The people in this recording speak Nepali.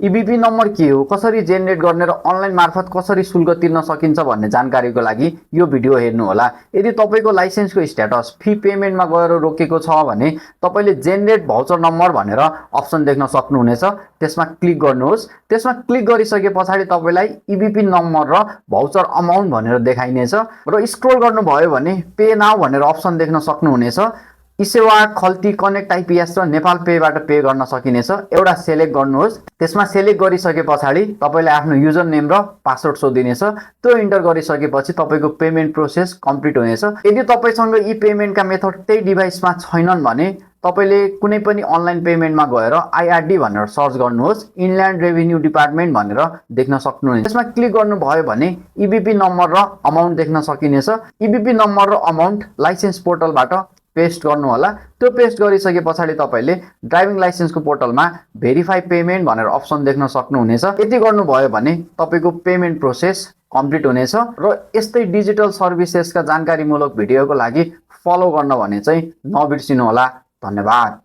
ईबीपी नम्बर के हो, कसरी जेनेरेट गर्ने र अनलाइन मार्फत कसरी शुल्क तिर्न सकिन्छ भन्ने जानकारीको लागि यो भिडियो हेर्नु होला। यदि तपाईको लाइसेन्सको स्ट्याटस फी पेमेन्टमा गएर रोकेको छ भने तपाईले जेनेरेट भाउचर नम्बर भनेर अप्सन देख्न सक्नुहुनेछ। त्यसमा क्लिक गर्नुहोस्। त्यसमा क्लिक गरिसके पछाडि तपाईलाई ईबीपी नम्बर र भाउचर अमाउन्ट भनेर देखाइनेछ र स्क्रोल गर्नुभयो भने पे नाउ भनेर अप्सन देख्न सक्नुहुनेछ। इसेवा, खल्ती, कनेक्ट आइपीएस र नेपाल पेबाट पे गर्न सकिनेछ। एउटा सेलेक्ट गर्नुहोस्। त्यसमा सेलेक्ट गरिसके पछाडि तपाईले आफ्नो युजर नेम र पासवर्ड सोधिनेछ। त्यो इन्टर गरिसकेपछि तपाईको पेमेन्ट प्रोसेस कम्प्लिट हुनेछ। यदि तपाईसँग यी पेमेन्टका मेथड त्यही डिभाइसमा छैनन् भने तपाईले कुनै पनि अनलाइन पेमेन्टमा गएर आईआरडी भनेर सर्च गर्नुहोस्। इनल्यान्ड रेभिन्यू डिपार्टमेन्ट भनेर देख्न सक्नुहुनेछ। त्यसमा क्लिक गर्नुभयो भने ईबीपी नम्बर र अमाउन्ट देख्न सकिनेछ। ईबीपी नम्बर र अमाउन्ट लाइसेन्स पोर्टलबाट पेस्ट गर्नु होला। त्यो पेस्ट गरिसके पछाडि तपाईले ड्राइभिङ लाइसेन्सको पोर्टलमा भेरिफाई पेमेन्ट भनेर अप्सन देख्न सक्नुहुनेछ। यति गर्नुभयो भने तपाईको पेमेन्ट प्रोसेस कम्प्लिट हुनेछ। र यस्तै डिजिटल सर्भिसेसका जानकारीमूलक भिडियोको लागि फलो गर्न भने चाहिँ नबिर्सिनु होला। धन्यवाद।